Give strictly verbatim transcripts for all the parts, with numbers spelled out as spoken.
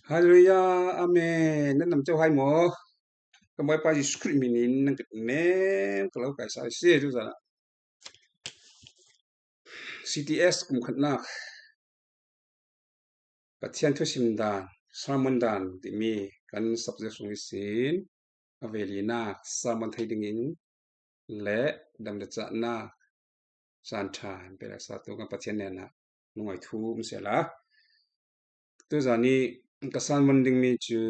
Halleluiah, amen. Nan nam ceu hai maw? Kan Bawipa Jesuh Khrih min in nan kut mem ka lo kai sa sia tu zana. C T S kum khatnak Pathian thusim dan, sermon dan timi kan subject sung isin a velinak sermon thei dingin le damdacahnak sanṭha in pelek sa tu kan Pathian nena nungai thu um sela. Tu zani ka sermon dingmi cu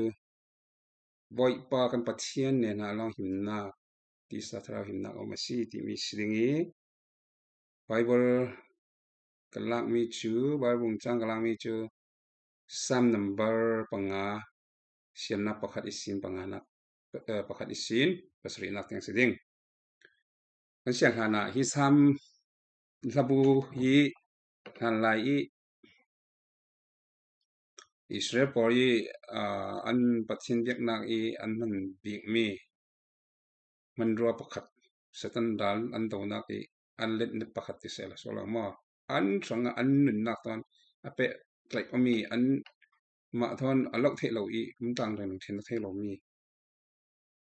Bawipa kan Pathian nena lawng himnak, tisa thlarau himnak a um a si timi si ding i Bible ka lakmi cu, Bible bung cang ka lakmi cu Psalm number panga, siamnak pakhat ihsin panganak, eh, pakhat ihsin pasarihnak tiang si ding. Kan siang hlanah hi Psalm hlabu hi hlanlai i Israel pawl i, aa, an Pathian biaknak i an hman bikmi hmanrua pakhat, Satan ral an donak i an letnet pakhat ti sehla sual lo maw? An hrangah an nunnak tawn a peh tlaih awmi an mah thawn a loh theih lo i umtlang reng ṭhin a thei lomi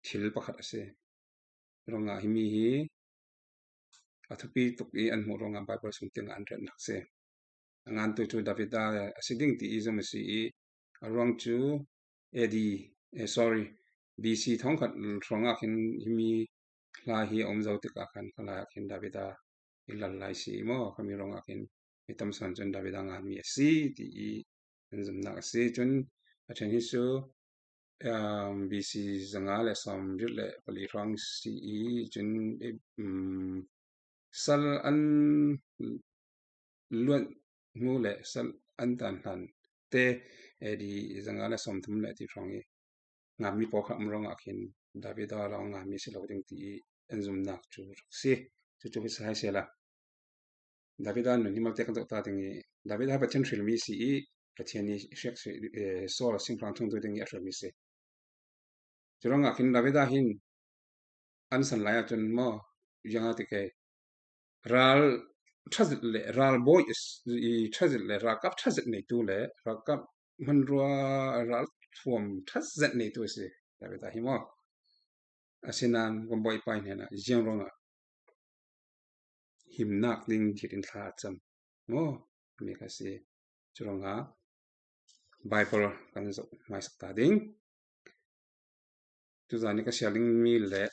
thil pakhat a si. Ruangah himi hi a thupi tuk i an hmuh ruangah Bible sung tiangah an relnak si. A ngantu cu Davida a si ding ti i zum a si i a ruang cu A D, eh, sorry, B C thongkhat ruangah khin himi hla hi a um zo tikah khan khalai ah khin Davida i lal lai si i maw? Khami ruangah khin mi tamsan cun Davida nganmi a si ti i an zumnak a si. Cun a ṭhen hi cu, um, B C zanga le sawm riat le pali hrawng si i cun, um, sal an luan hnu le sal an tan hlan te A D zanga le sawm thum le ti hrawng i nganmi pawlkhat um ruangah khin Davida lawng nganmi si lo ding ti i an zumnak cu rak si. Cucu hi si hai sehla. Davida nun hi malte kan zoh ta ding i, Davida hi Pathian hrilmi si i, Pathian i hriak si, eh, Saul singhrang thungtu ding i a hrilmi si. Curuangah khin Davida hin an san lai ahcun maw, ziangah ti kei, ral ṭhazet le, ral bawi i ṭhazet le, ralkap ṭhazet neitu le, ralkap hmanrua, ral thuam ṭhazet neitu a si Davida hi maw? Asinain kan Bawipa hnenah ziang ruangah himnak ding thil in thla a cam maw? Mi kha si. Curuangah Bible kan zoh hmaisak ta ding. Tuzan i ka siar dingmi le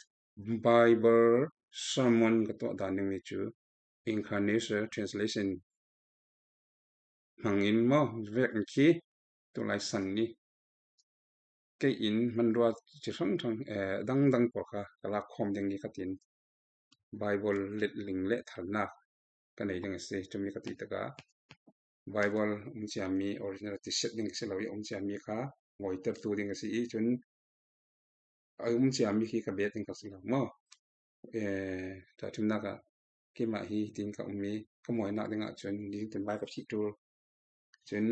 Bible sermon ka tuah dan dingmi cu Incarnation Translation hmangin maw, vek in khi tulai san ni kei in hmanrua ci hranghrang, eh, dangdang pawl kha ka lak khawm ding i ka tin Bible letling le tharnak ka nei ding a si. Cumi ka ti tikah Bible umciami original ti set ding ka si lo i umciami kha vawitertu ding a si i cun a umciami khi ka bet ding ka si lo maw? Eh, tahṭhimnak ah keimah hi hitin ka um i ka mawinak dingah cun nitin vai ka phih ṭul. Cun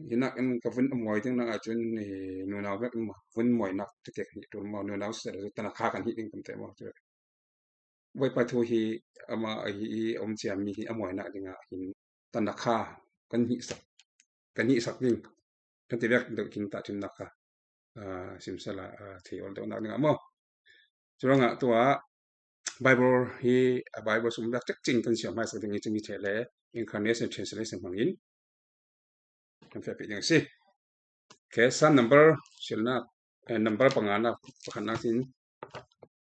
hinak in ka vun a mawi dingnak ah cun, eh, nunau vek in maw, vun mawinak tete kan hih ṭul maw, nunau siseh cu tanakha kan hih ding kan ti maw? Cu Bawipa thu hi amah a hi i a umciami hi a mawinak dingah hin tanakha kan hihsak, kan hihsak ding kan ti vek deuh khin tahṭhimnak kha, aa, simsal ah, aa, thei ol deuhnak dingah maw? Curuangah tuah Bible hi, a Bible sung bek cekcin kan siam hmaisak ding i cumi ṭheh le Incarnation Translation hmangin kan fiahpih ding a si. Okay, Psalm number siarnak, eh, number panganak pakhatnak sin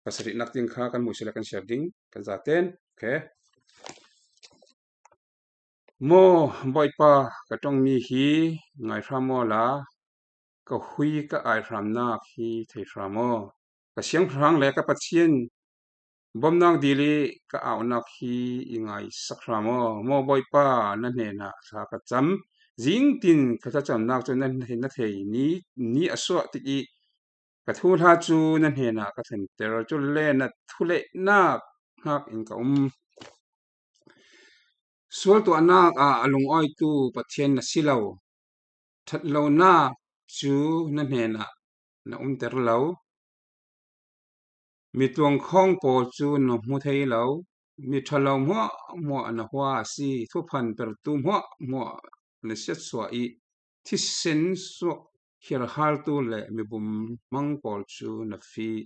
pasarihnak ding kha kan hmuh si le kan siar ding kan zaten. Okay. Maw Bawipa, ka ṭongmi hi ngai hram awla ka hui ka ai hramnak hi thei hram aw. Ka siangpahrang le ka Pathian, bawmhnak dil i ka aunak hi i ngaisak hram aw. Maw Bawipa, na hnenah thla ka cam. Zingtin ka thlacamnak cu na, na thei ni, ni a suah tik i ka thuhla cu na hnenah ka thlenter. Cule na thulehnak hngak in ka um. Sual tuahnak ah a lungawitu Pathian na si lo. Ṭhat lonak cu na hnenah na umter lo. Mi tuangkhawng pawl cu na hmu thei lo. Mi ṭhalo hmuahhmuah na hua a si. Thuphan pertu hmuahhmuah na siatsuah i thisen suak hiarhaltu le mibum hmang pawl cu na fih.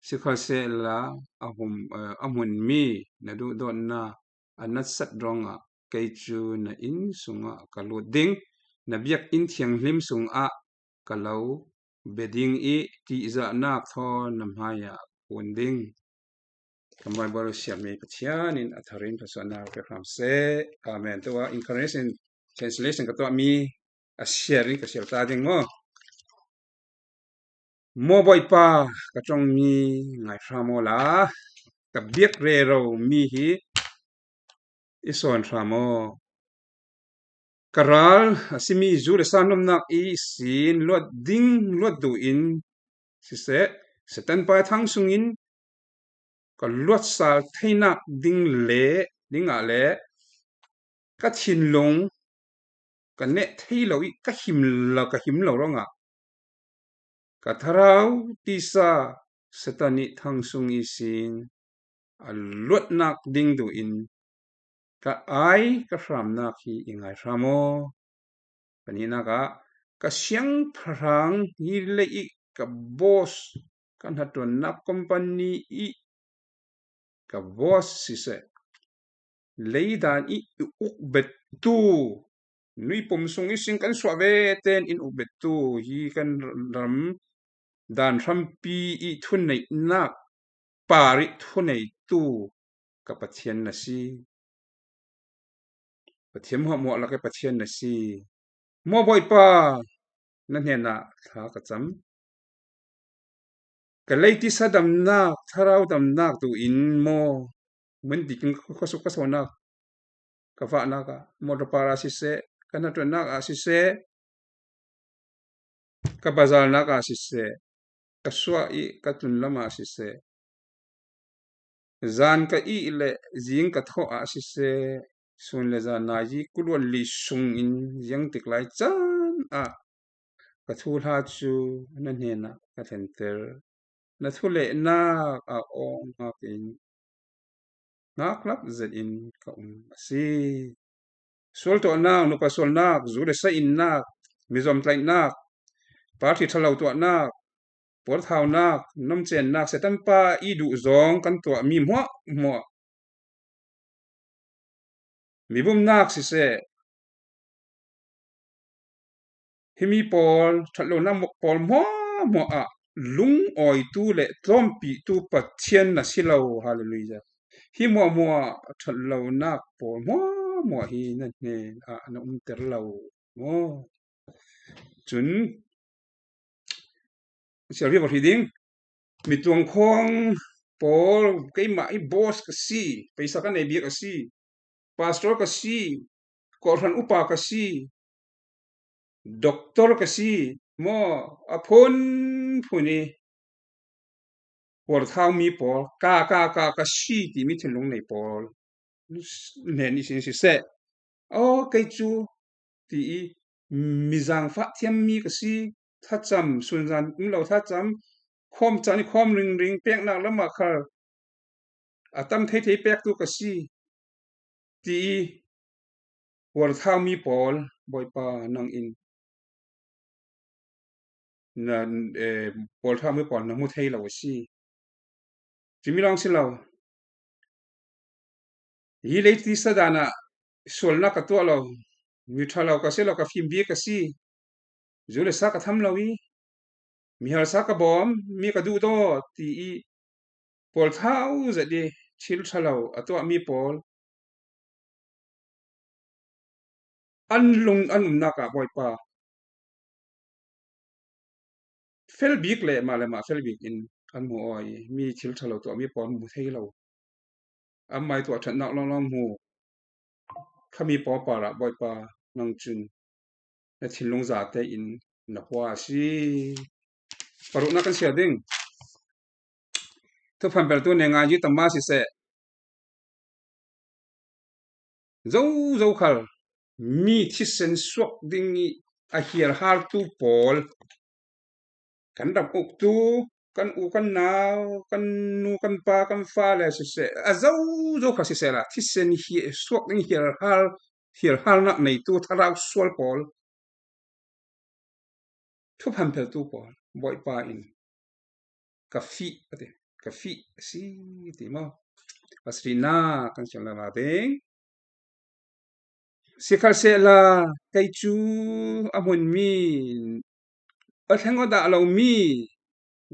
Sikhalsehla a hum, eh, a hmun mi na duhdawtnak a natsat ruangah kei cu na inn sungah ka lut ding, na biakinn thianghlim sungah ka lo bia ding i ṭihzahnak thawn na hmaiah ka phun ding. Kan Baibal siarmi Pathian in a thar in thluachuahnak pek hram seh. Amen. Tuah encouragement translation ka tuahmi a siar in ka siar ta ding maw? Maw Bawipa, ka ṭongmi ngai hram awla, ka biak rero mi hi i sawn hram aw. Ka ral a simi zu le sa nuamnak ihsin luat ding luat duh in siseh, Satan pai thang sungin ka luatsal theinak ding le dingah le ka thinlung ka neh thei lo i ka him lo, ka him lo ruangah ka thlarau tisa Satan i thang sung ihsin a luatnak ding duh in ka ai ka hramnak hi i ngai hram aw. Pahnihnak ah ka siangpahrang hi lei i ka boss, ka hnaṭuannak company i ka boss siseh, leidan i i ukbettu, nuipum sung ihsin kan suah ve tein in ukbettu hi kan ram dan hrampi i thuneihnak par i thuneitu ka Pathian na si. Pathian hmuahhmuah lak i Pathian na si. Maw Bawipa, na hnenah thla ka cam. Ka leitisa damnak, thlarau damnak duh in maw, mun dikin ka suk ka sawnak, ka fahnak ah, motor park ah siseh, ka hnaṭuannak ah siseh, ka bazarnak ah siseh, ka suah i ka tlunlam ah siseh, zan ka ih le zing ka thawh ah siseh, sun le zan nai i kuluan li sungin ziangtik lai caan ah ka thuhla cu na hnenah ka thlenter. Na thulehnak a awng ngak in ngakhlap zetin ka um a si. Sual tuahnak, nupa sualnak, zu le sa innak, mizom tlaihnak, party ṭhalo tuahnak, puarthaunak, nomcennak, Satan pa i duh zong kan tuahmi hmuahhmuah, mibumnak siseh, himi pawl, ṭhatlonak pawl hmuahhmuah ah lungawitu le tlawmpitu Pathian na si lo. Hallelujah. Hi hmuahhmuah ṭhatlonak pawl hmuahhmuah hi na hnenah na umter lo maw? Cun sialpi va hri ding. Mi tuangkhawng pawl, keimah hi boss ka si, paisa ka nei bik a si, pastor ka si, kawhhran upa ka si, doctor ka si, maw, a phunphun i puarthaumi pawl, ka, ka, ka, ka si timi thinlung nei pawl hnen ihsin siseh, aw, kei cu ti i mi zaangfah thiammi ka si, thlacam, sunzan um lo thlacam, khawm caan i khawm ringring, peknak lamah khal a tam thei thei pektu ka si, ti i puarthaumi pawl, Bawipa, nang in na, eh, puarthaumi pawl na hmu thei lo a si. Cumi lawng si lo. Hi leitisa dan ah sualnak ka tuah lo, mi ṭhalo ka si lo, ka fim bik ka si, zu le sa ka tham lo i, mi harsa ka bawm, mi ka duhdaw, ti i puarthau zet i thil ṭhalo a tuahmi pawl an lung, an umnak ah, Bawipa, fel bik le mah le mah fel bik in an hmu aw i, mi thil ṭhalo tuahmi pawl hmu thei lo. Anmai tuah ṭhatnak lawnglawng hmu khami pawl parah, Bawipa, nang cun na thinlung zate in na hua a si. Paruknak kan siar ding. Thuphan peltu ne ngai ji tama siseh, zo, zo khal mi thisen suak ding i a hiarhaltu pawl, kan ram uktu, kan u, kan nau, kan nu, kan pa, kan fale siseh, a zo, zo khal siseh la, thisen hi suak ding hiarhal, hiarhalnak neitu thlarau sual pawl, thuphan pheltu pawl, Bawipa in ka fih, a ti, ka fih a si ti maw? A si na kan siang lama ding. Sikhalsehla kei cu a hmun mi, a thleng aw dah lo mi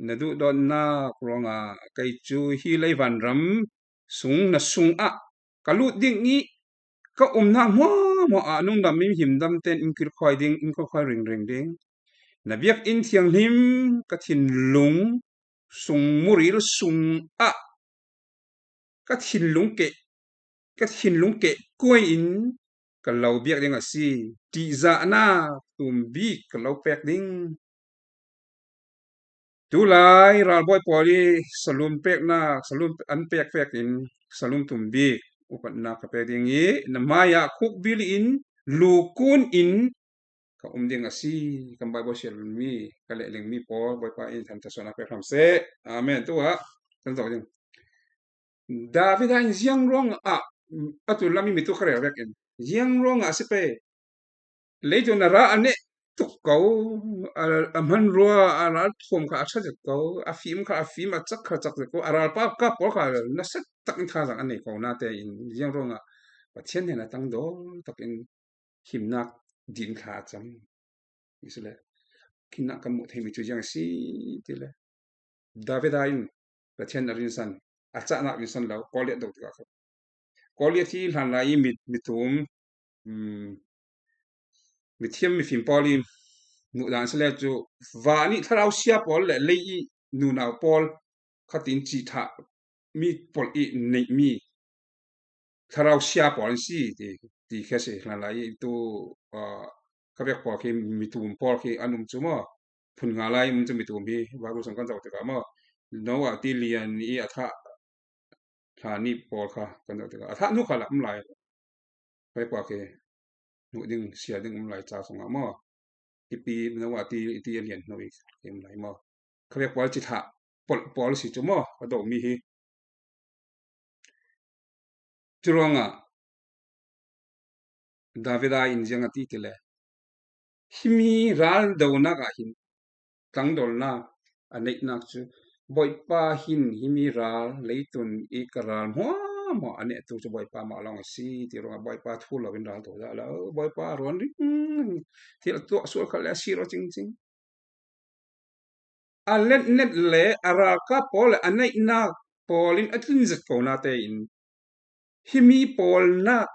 na duhdawtnak ruangah kei cu hi leivanram sung na sungah ka lut ding i ka umnak hmuahhmuah ah nungdam in himdam ten in kilkhawi ding, in kilkhawi ringring ding. Na biakinn thianghlim ka thinlung sung muril sungah ka thinlung keh, ka thinlung keh kuai in ka lo biak ding a si. Ṭihzahnak tumbik ka lo pek ding. Tulai ralbawi pawl i salum peknak, salum an pek pek in salum tumbik upatnak ka pek ding i na hmaiah khukbil in lukun in ka um ding a si. Kan Baibal siar mi, ka lehlingmi pawl Bawipa in than thluasuahnak pek hram seh. Amen. Tu ah kan zoh ding. David in ziang ruangah a tul lam i mi tu ka rel vekin ziang ruangah a si pei. Leitlun a ral a neh tuk ko, a, a hmanrua a ral thawm kha a ṭha zet ko, a fim kha a fim, a cak kha a cak zet ko, a ralpa ka pawl kha nasa tak in thazaang a nei ko na tein ziang ruangah Pathian hnenah tangdawl takin himnak din thla a cam. Isule khinah kan muh theimi cu ziang a si tile, Davida in Pathian a rinsan, a cahnak rinsan lo, Goliath do tikah khan. Goliath hi hlanlai i mi, mi tum, um, mithiam mifim pawl i hmuh dan si le cu, van i thlarau sia pawl le lei i nunau pawl khatin cih thah mi pawl i neihmi thlarau sia pawl an si ti, ti khi a si hlanlai i tu, aa, ka vek pawl khi mitum pawl khi an um cu maw? Phun nga lai um cu mitum hi Baibal sung kan zoh tikah maw? Noah ti lian i a thah hlan i pawl kha kan zoh tikah a thah hnu kha la um lai. Khuai pua khi hnuh ding, sia ding um lai ca sungah maw? Ipi Noah ti, iti a lian hnu i khi um lai maw? Khuai pua ci thah pawl, pawl si cu maw? A domi hi. Curuangah Davida in ziang a ti tile, himi ral donak ah hin tlangdolnak a neihnak cu Bawipa hin himi ral leitun i ka ral hmuahhmuah a nehtu cu Bawipa mah lawng a si ti ruangah Bawipa thu lo in ral do dah lo. Bawipa a ruan ring, thil a tuah sual khat le a si rawh cingcing. A letnet le a ralkap pawl le a neihnak pawl in a tlin zet ko na tein himi pawl nak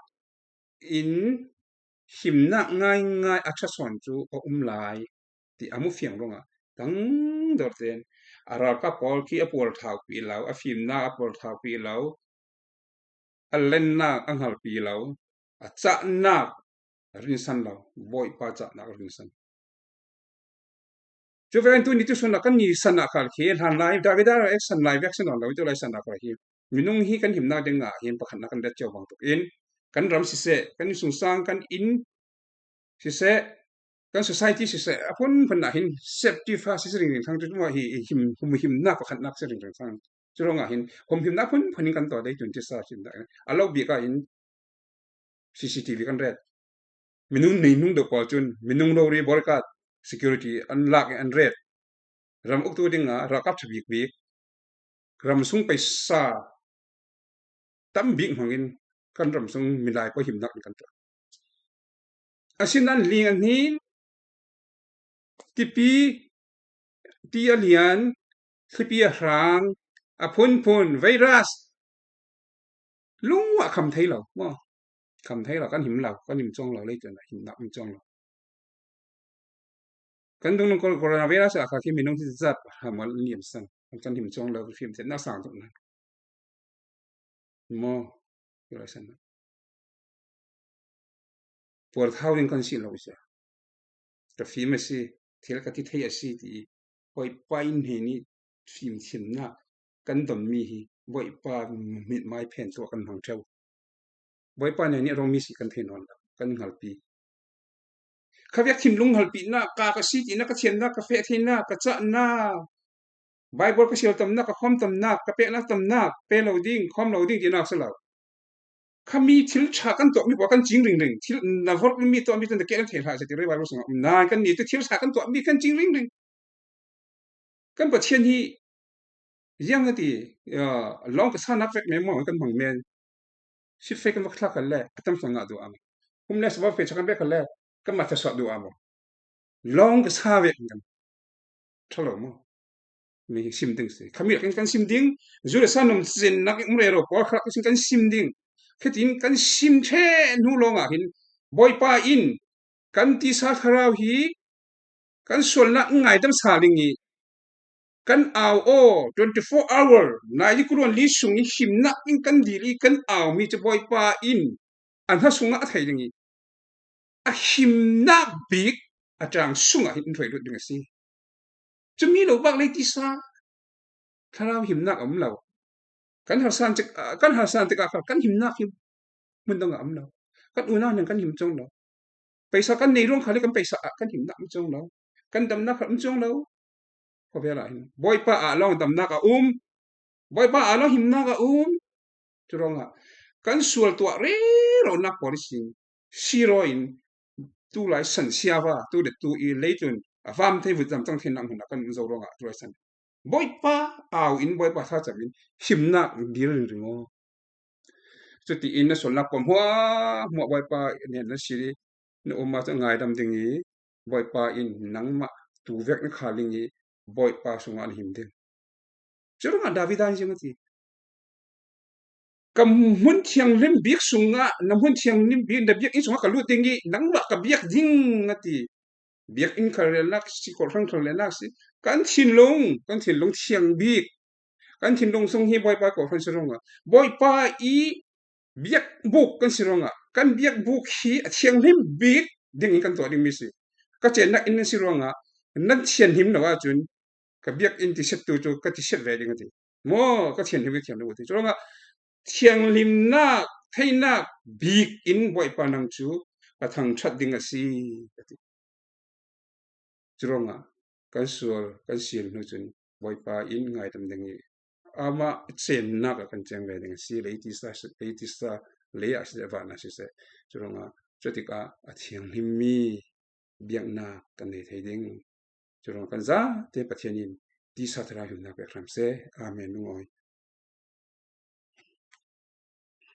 in himnak ngaingai a ṭha sawn cu a um lai ti a hmu fiang ruangah tangdor tein a ralkap pawl khi a pual thaupi lo, a fimnak a pual thaupi lo, a lennak a hngalpi lo, a cahnak a rinsan lo, Bawipa cahnak a rinsan. Cu vekin tu ni tu sunah kan ni sanah khal khi hlanlai Davida action lai vek si nawn lo, tu lai sanah khal khi minung hi kan himnak dingah hin pakhatnak kan ret cio bang tuk in kan ram siseh, kan innsungsang, kan inn siseh, kan society siseh, a phunphun ah hin safety first si ringring thang cu hi him, hum himnak pakhatnak si ringring thang. Cu ruangah hin hum himnak phunphun in kan taw dei tun tisa himnak a lo bik ah hin C C T V kan ret. Minung nei nung deuh pawl cun minung rori bodyguard security an lak in an ret. Ram uktu dingah ralkap ṭha bik bik, ram sung paisa tam bik hmangin kan ram sung milai pawl himnak in kan tuah. Asinain ling a hnin, tipi, ti a lian, thlipi a hrang, a phunphun, virus, lungah kham thei lo maw? Kham thei lo, kan him lo, kan him cuang lo, leitlun ah himnak him cuang lo. Kan dungnung coronavirus a kha khi minung hi zat hram an liam sang, kan him cuang lo, fimthiamnak sang tuk na. Maw? Puarthau ding kan si lo sia. Ka fim a si, thil ka ti thei a si ti i Bawipa in hei nih fimthiamnak kan donmi hi Bawipa mitmai phen tuah kan hmang ṭheu. Bawipa nih a rong mi si kan thei nawn lo, kan hngalpi. Kha vek thinlung hngalpihnak, ka, ka si tinak, ka thiannak, ka feh theinak, ka cahnak, Baibal ka sial tamnak, ka khawm tamnak, ka peknak tamnak, pe lo ding, khawm lo ding tinak si lo. Khami thil ṭha kan tuah mi pawl kan cing ringring. Thil na vorh mi tuah mi tuah na keh na thei hlah se ti rei Bible sungah um nai kan ni tu thil ṭha kan tuah mi kan cing ringring. Kan Pathian hi ziang a ti, ah, lawng ka sa nak vek men maw kan hmang men. Sitfei kan va thlak kha le a tam sa ngah duh a maw. Homeless va fe cha kan vek kha le kan mat tha suah duh a maw. Lawng ka sa vek kan ṭha lo maw. Mi sim ding si. Khami kan kan sim ding. Zu le sa nom sin nak um rero pawl kha kan sim ding. Khetin kan sim ṭhe hnu lawngah hin Bawipa in kan tisa thlarau hi kan sualnak ngaidam sa ding i kan au aw twenty-four hour nai li kuluan li sung i himnak in kan dil i kan au mi cu Bawipa in a hna sungah a thei ding i a himnak bik a ṭang sungah hin in hruai lut ding a si. Cumi lo bak lei tisa thlarau himnak a um lo. Kan harsan cik, kan harsan tikah kha kan himnak hi hmun dangah a um lo. Kan unau ning kan him cawng lo. Paisa kan nei ruang kha le kan paisa ah kan himnak um cawng lo. Kan damnak kha um cawng lo. Khawvel ah hin Bawipa ah lawng damnak a um. Bawipa ah lawng himnak a um. Curuangah kan sual tuah reronak pawl ihsin siraw in tulai san siava tu le tu i leitlun a vam thei vut zam cang theinak hmun ah kan um zo ruangah tulai san Bawipa au in Bawipa thlacam in himnak dil ringring aw. Cutiin na sualnak pawl hmuahhmuah Bawipa nen na si i na um ah cu ngaidam ding i Bawipa in nangmah tu vek na kha ding i Bawipa sungah na him ding. Curuangah David in ziang a ti. Ka hmun thianghlim bik sungah, na hmun thianghlim bik, na biakinn sungah ka lut ding i nangmah ka biak ding a ti. Biakinn kha relnak si, kawhhran kha relnak si, kan thinlung, kan thinlung thiang bik, kan thinlung sung hi Bawipa kawhhran si ruangah Bawipa i biakbuk kan si ruangah kan biakbuk hi a thianghlim bik ding in kan tuah dingmi si. Ka ceennak inn nan si ruangah nan thianhlim lo ahcun ka biakinn tisiattu cu ka tisiat ve ding a ti. Maw, ka thianhlim, ka thianhlim a ti. Curuangah thianghlimnak, theinak bik in Bawipa nang cu ka thangṭhat ding a si, a ti. Curuangah kan sual, kan sial hnu cun Bawipa in ngaidam ding i amah ceennak ah kan ceng ve ding a si, lei tisa, lei tisa, lei ah siseh, van ah siseh. Curuangah cutikah a thianghlimmi biaknak kan nei thei ding. Curuangah kan zate Pathian in tisa thlarau himnak pek hram seh. Amen. Lungawi